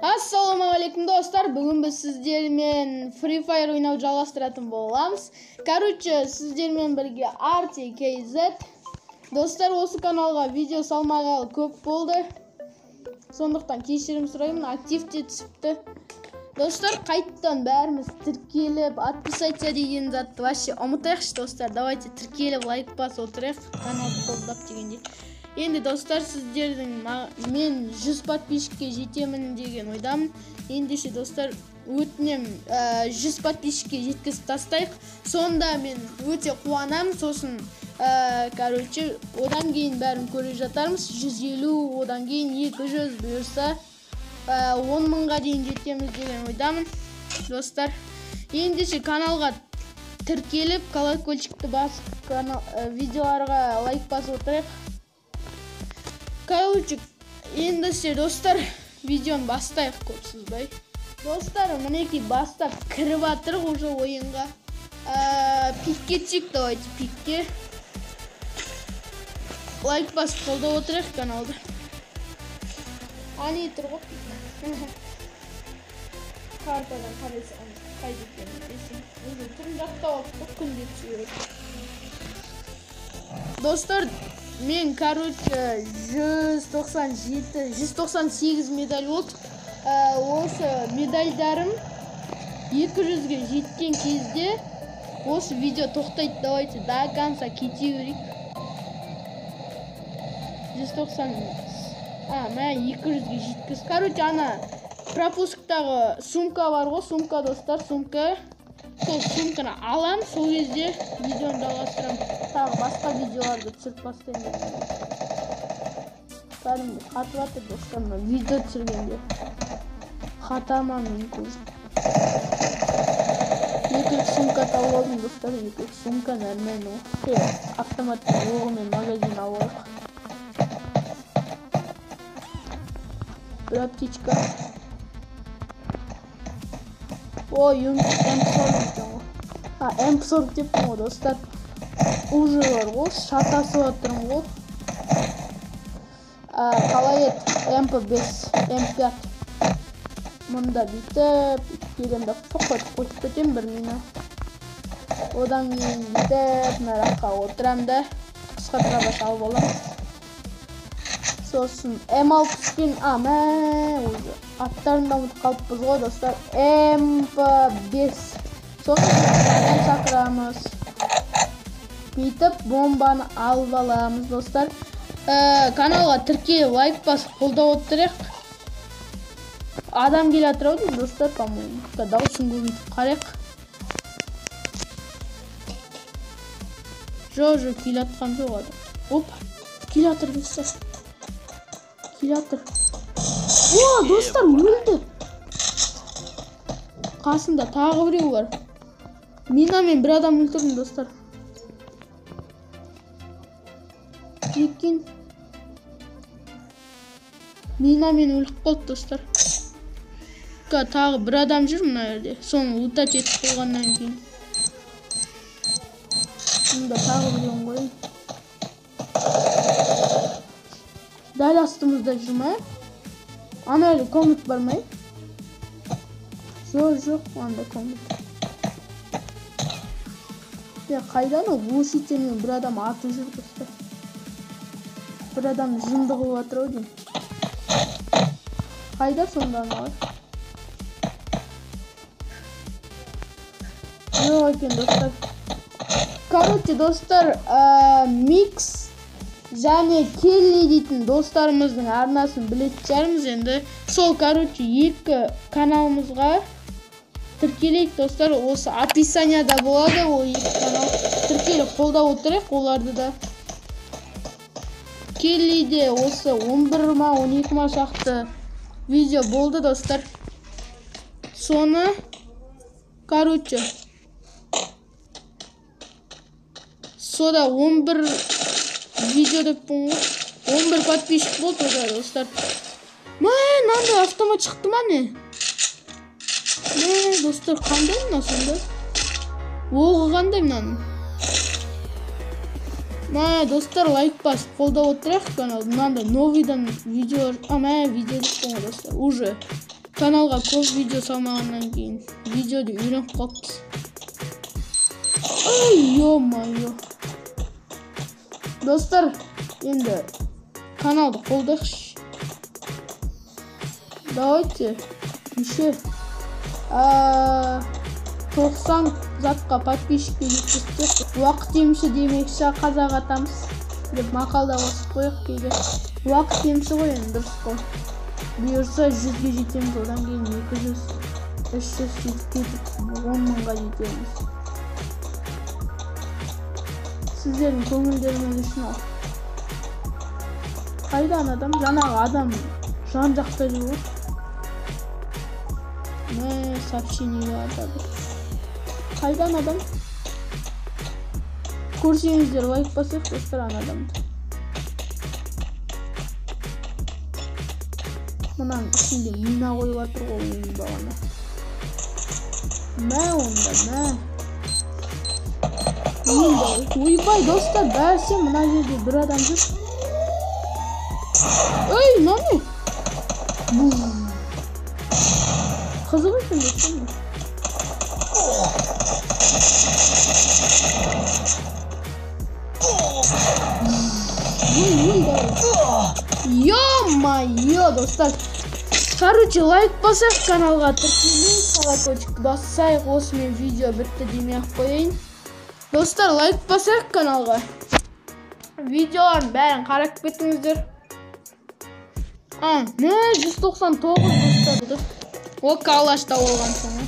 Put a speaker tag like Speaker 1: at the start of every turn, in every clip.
Speaker 1: Ассалаумағалейкум достар, бүгін біз сіздермен Free Fire ойнауды жалғастыратын боламыз. Короче, сіздермен бірге Arti KZ. Достар, осы каналға видео салмағалы көп болды. Сондықтан кешірім сұраймын, активте түсіпті. Достар, қайттан бәріміз тіркеліп, отписаться деген затты вообще ұмытайықшы достар. Давайте тіркеліп, лайк басып отырайық, каналды қолдап дегендей. Енді достар, сіздердің мен 100 подписчикке жетемін деген ойдамын. Ендеше достар, өтінем 100 подписчикке жеткізіп тастайық. Сонда мен өте қуанамын. Сосын, короче, одан кейін бәрін көре жатармыз. 150, одан кейін 200 бұйырса, 10 мыңға дейін жетеміз деген ойдамын. Достар, ендеше каналға тіркеліп, колокольчикті басып, видеоларға лайк басып отырайық. Короче, ендеше достар, видеоны бастайық көп созбай. Достар, мінекей бастап кіріп жатырық уже ойынға. Пикке түсейік, давайте пикке. Лайк басып қолдап отырайық каналды. Ане тұр ғой пик. Картадан қарайсың, қайда екенін білесің. Уже түрін жаттап алып, күнде түсе береді. Достар, мен, короче, 197, 198 медаль болды. Осы медальдарым 200-ге жеткен кезде осы видео тоқтайды. Давайте до конца кете берейік. 190, мә, 200-ге жеткіз. Короче, ана пропусктағы сумка бар ғой, сумка, достар, сумка. Сол сумканы алам, сол кезде видеоны жалғастырамын. Тағы басқа видеоларды түсіріп бастаймын. Кәдімгі қатып жатыр достар, мына видео түсіргенде. Қатама мен көз. Екі сумка тауып алдым достар, екі сумка нормально. Автоматтың оғымен магазин алып алайық. Бір аптечка. Ой, М40 екен ғой. М40 деппін ғой достар. Уже бар ғой, шатасып жатырмын ғой. Қалай еді? МП5, М5. Мұнда бүйтіп, келемді фық етіп қойып кетемін бір мина. Одан кейін бүйтіп, мына жаққа отырамын да, қысқа дробаш алып аламын. Сосын М6 пен, мә, уже аттарын да ұмытып қалыппыз ғой достар. МП5. Сосын адам шақырамыз. Бүйтіп бомбаны алып аламыз достар. Каналға тіркеліп, лайк басып қолдап отырайық. Адам келе жатыр ау деймін достар, по-моему. Дауысын көбейтіп қарайық. Жоқ, жоқ, келе жатқан жоқ адам. Опа, келе жатыр достар. Келе жатыр. О, достар, өлді. Қасында тағы біреу бар. Минамен бір адам өлтірдім достар. Екен. Минамен өліп қалды достар. Тағы бір адам жүр мына жерде. Соны лутать етіп қойғаннан кейін. Мұнда тағы біреуін қояйын. Дәл астымызда жүр ме? Ана жерде комнат бар ма? Жоқ, жоқ, анда комнат. Қайдан ол глушительмен бір адам атып жүр достар. Бір адам жынды қылып жатыр ау деймін. Қайда сонда аналар? Жоқ екен достар. Короче, достар, Микс және Келли дейтін достарымыздың арнасын білетін шығармыз енді. Сол, короче, екі каналымызға тіркелейік достар. Осы описанияда болады ол екі канал. Тіркеліп қолдап отырайық оларды да. Келлиде осы 11 ма 12 ма шақты видео болды достар. Соны, короче, сода 11 видео деппін ғой. 11 подписчик болды ода достар. Мә, мынандай автомат шықты ма не? Мә, достар, қандай мына сонда? Оғы қандай мынаның? Мә, достар, лайк басып қолдап отырайық каналды. Мынандай новыйдан видео, мә, видео деппін ғой достар. Уже Каналға көп видео салмағаннан кейін видеоды үйреніп қалыппыз. Ой, ё-моё. Достар, енді каналды қолдайықшы. Давайте неше 90 затқа подписчикке жеткізсек, уақыт емші демекші қазақ атамыз деп мақалда қосып қояйық кейде. Уақыт емші ғой енді, дұрыс қой. Бұйырса 100-ге жетеміз, одан кейін 200, 300 сөйтіп кетіп 10 мыңға жетеміз. Сіздердің көңілдеріңіз үшін ал. Қайда ана адам? Жаңағы адам жан жақта жүр ғой. Мә, сообщение атады. Қайда ана адам? Көрсеңіздер лайк басайық достар ана адамды. Мынаның ішінде мина қойып жатыр ғой оның бағана. Мә онда, мә. Ойбай, достар, бәсе мына жерде бір адам жүр. Ей, мынау не? Қызық екен достар. Ё-моё, достар. Короче, лайк басайық, каналға тіркелейік, колокольчик басайық. Осымен видео бітті демей-ақ қояйын. Достар, лайк басайық каналға. Видеолардың бәрін қарап кетіңіздер. Мә, 199 достар. О, калаш тауып алған соң.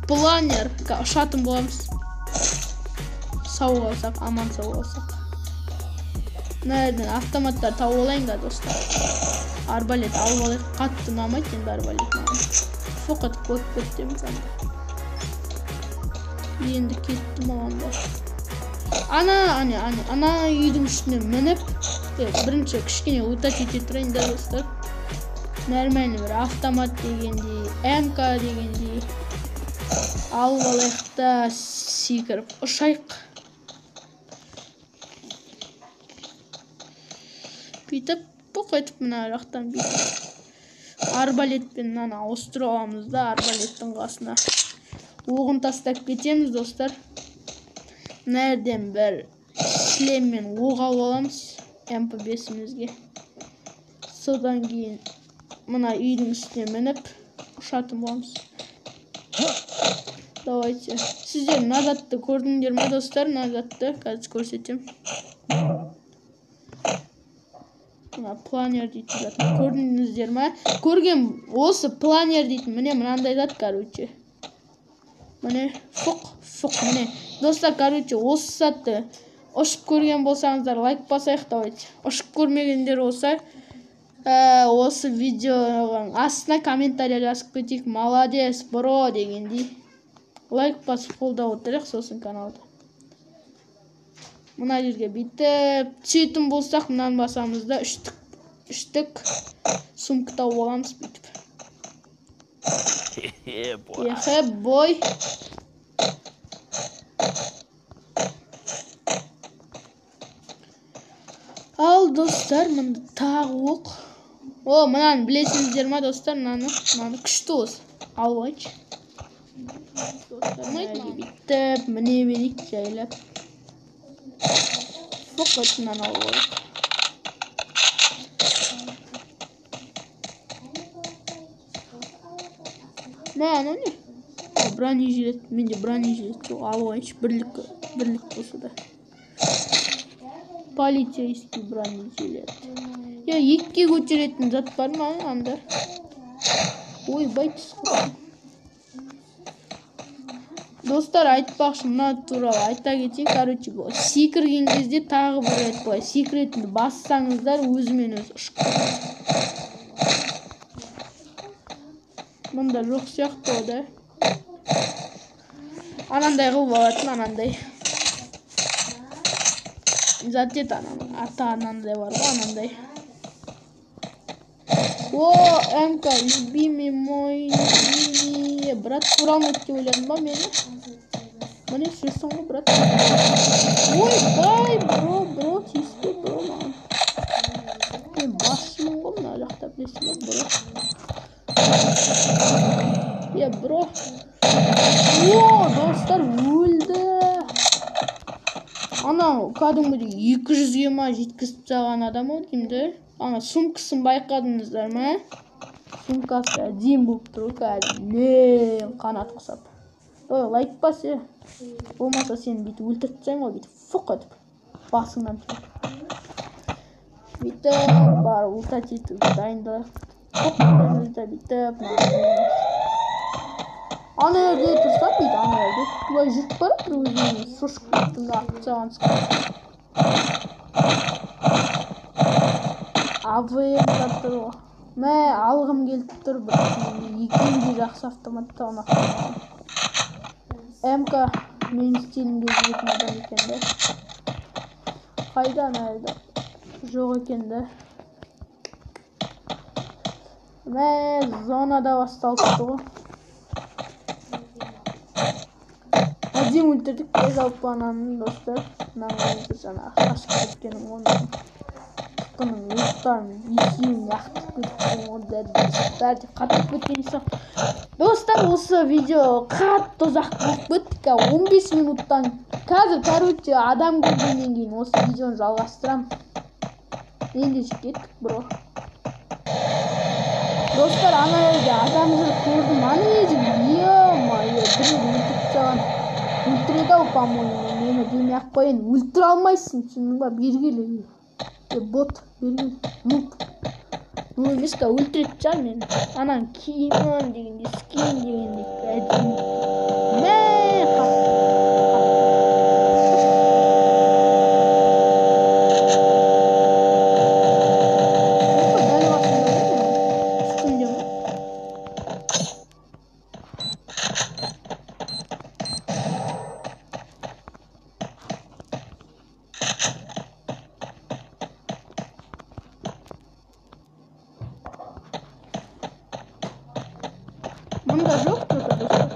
Speaker 1: Планер ұшатын боламыз. Сау қалсақ, аман сау қалсақ. Мына жерден автоматтар тауып алайын да, достар. Арбалет алып алайық. Қатты ұнамайды енді арбалет маған. Фоқ етіп қойып кетеміз анда. Енді кетті маған да. Ана, ана үйдің үстіне мініп, бірінші кішкене лутать ете тұрайын да, достар. Нормальный бір автомат дегендей, МК дегендей алып алайық та секіріп ұшайық. Бүйтіп, бұқ етіп мына жақтан бүйтіп арбалетпен мынаны ауыстырып аламыз да, арбалеттің қасына оғын тастап кетеміз, достар. Мына жерден бір шлеммен оқ алып аламыз МП5-імізге. Содан кейін мына үйдің үстіне мініп ұшатын боламыз. Давайте. Сіздер мына затты көрдіңдер ме, достар? Мына затты қазір көрсетемін. Мына планер дейтін зат. Көрдіңіздер ме? Көрген осы планер дейтін міне мынандай зат, короче. Міне фуқ, фуқ, міне. Достар, короче, осы затты ұшып көрген болсаңыздар лайк басайық, давайте. Ұшып көрмегендер болса, осы видеоның астына комментарий жазып кетейік. Молодец, бро дегендей. Лайк басып қолдап отырайық сосын каналды. Мына жерге бүйтіп түсетін болсақ, мынаны басамыз да үштік сумка тауып аламыз бүйтіп. Ехе, бой. Ал, достар, мында тағы оқ. О, мынаны білесіздер ма, достар? Мынаны күшті осы. Алып алайыншы. Достар, мына бүйтіп міне берейік жайлап. Фоқ етіп мынаны алып алайық. Мә, анау не? Бронежилет. Менде бронежилет жоқ, алып алайыншы. Бірлік болса да. Полицейский бронежилет. Я екіге көтеретін зат бар ма анда? Ойбай, түс қойдым. Достар, айтпақшы, мына туралы айта кетейін. Короче, бұл секірген кезде тағы бір рет былай секіретінді бассаңыздар, өзімен өзі ұшып кетеді. Мұнда жоқ сияқты ғой да. Анандай қылып алатын, анандай. Зат ет ананың аты анандай бар ғой, анандай. О, МК, любимый мой, любимый. Брат, көре алмайды деп ойладым ба мені? Міне жүрсің ғой, брат. Ойбай, бро, бро, тиіспе, бро, маған. Мен басшымын ғой мына жақта. та, білесің ба, бро? Е, бро. О, достар, өлді. Анау кәдімгідей 200-ге ма жеткізіп тастаған адам ау деймін да. Ана сумкасын байқадыңыздар ма? Сумкасы әдемі болып тұр ғой, кәдімгі қанат құсап. Ой, лайк бас, е. Болмаса сені бүйтіп өлтіріп тастаймын ғой, бүйтіп фуқ етіп басыңнан теуіп. Бүйтіп барып ұлтать етуге дайындалайық. Фуқ етеміз да бүйтіп. Ана жерде тұрса, бүйтіп ана жерде былай жүріп бара жатыр, өзім шошып кеттім да, атып тастаған сияқты. АВМ тұр ғой. Мә, алғым келіп тұр, бірақ екеуі де жақсы автоматта ұнап. МК менің стилімде жүретін адам екен да. Қайда ана жерде? Жоқ екен да. Мә, зонада басталыпты ғой. Әдемі өлтірдік те жалпы ананы, достар. Мынаны жаңағы қашып кеткенім ғой. Тұтқынның оттарын екеуін лақтырып кеткен ғой, бәрі де қатып кеткен сияқты. Достар, осы видео қатты ұзақ болып кетті, 15 минуттан. Қазір, короче, адам көргеннен кейін осы видеоны жалғастырамын. Ендеше кеттік, бро. Достар, ана жерде адам жүр, көрдім. Ана жерде, е-мое, біреу өлтіріп тастаған. Өлтіреді ау, по-моему, мені демей ақ қояйын. Өлтіре алмайсың, түсіндің ба? Бері кел, е, бот, бері кел. Нуб. Ну, емес ка, өлтіретін шығар мені. Ананың киімін дегенде, скин дегенде, әдемі. Мә, қап. Дәл басында ғой, үстімде ма? Мында жоқ что-то, достар.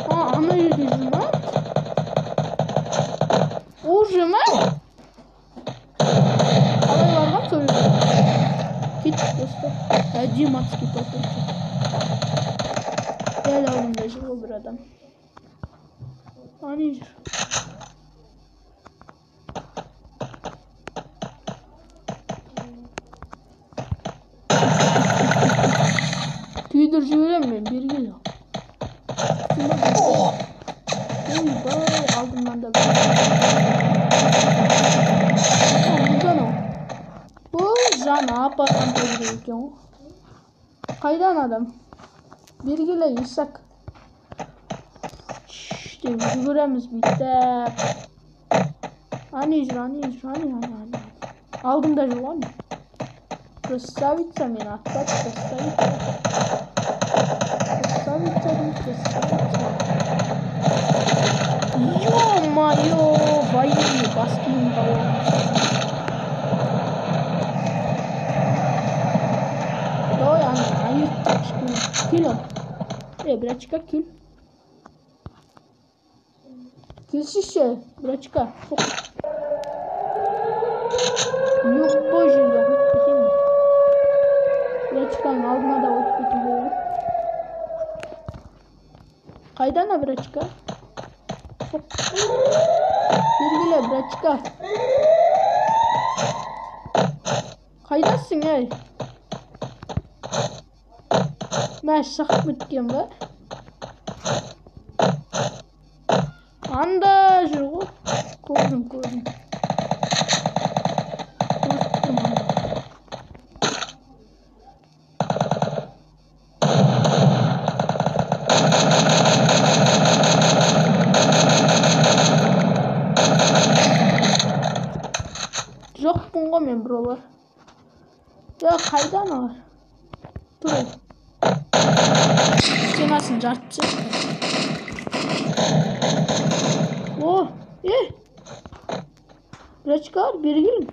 Speaker 1: А, ана жерде жүр ма? Ол жүр ма? Қалай барған сол жерге? Кеттік, достар. Әдемі адский патрон. Дәл алдымда жүр ғой бір адам. Ана жүр. Күйдіріп жіберемін мен, бері кел. Ойбай, алдымнан да бір. Ой, жаны апарған керек екен ғой. Қайдан адам? Бері кел, исак. Деп жүгіреміз бүйтіп. Ане жүр, ане жүр, ане, ане, ане. Алдымда жүр ғой. Красавица, мені атпады, красавица. Красавица, красавица. Ё-моё, военный бас киім тауып. Давай, ана, айырттық кішкене. Кел ал. Е, братчика, кел. Келшіші, братчика. Любой жерге қойып кетемін. Братчиканың алдына да өтіп кетуге болады. Қайда ана братчика? Бергіле, братчика. Қайдасың, ей? Мә, шығып кеткен ба? Анда жүр ғой. Көрдім, көрдім. Жоқпын ғой мен, бролар. Я, қайда аналар? Тұр. Стенасын жарып тастады. О, е! Братчикалар, бері келің.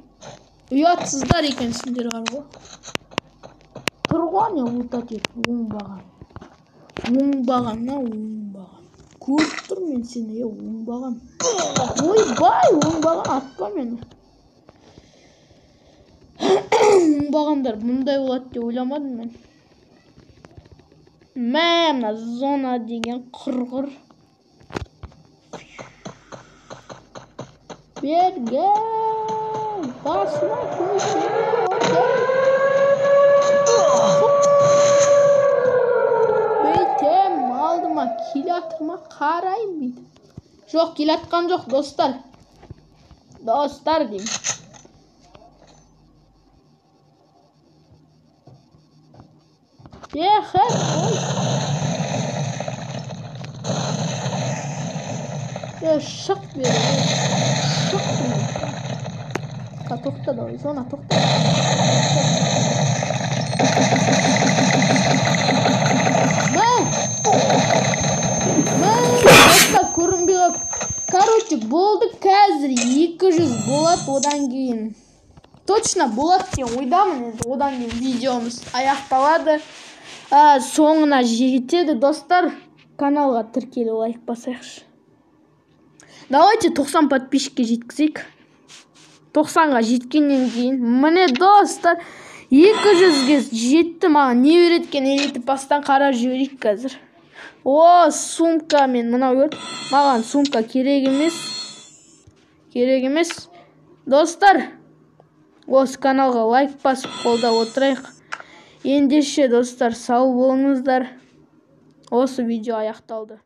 Speaker 1: Ұятсыздар екенсіңдер бар ғой. Тұр ғой не лутать етіп, оңбаған. Оңбаған, на, оңбаған. Көріп тұрмын мен сені, е, оңбаған. Ойбай, оңбаған, атпа мені. Оңбағандар мұндай болады деп ойламадым мен. Мә, мына зона деген құрғыр. Берген басыма көше. Бүйтем, алдыма келе ма, қараймын бүйтіп. Жоқ, келе жатқан жоқ, достар. Достар деймін. Ехе, ой. Е, шық бері, шық. Тоқта, давай, зона, тоқта. Мә! Мә, достар, көрінбей қалды. Короче, болды, қазір 200 болады, одан кейін. Точно болады деген ойдамын енді, одан кейін видеомыз аяқталады. Соңына жетеді, достар. Каналға тіркеліп лайк басайықшы. Давайте 90 подписчикке жеткізейік. 90-ға жеткеннен кейін, міне, достар, 200-ге жетті. Маған не береді екен, элитный пасстан қарап жіберейік қазір. О, сумка мен мынау көріп, маған сумка керек емес. Керек емес. Достар, осы каналға лайк басып қолдап отырайық. Ендеше, достар, сау болыңыздар. Осы видео аяқталды.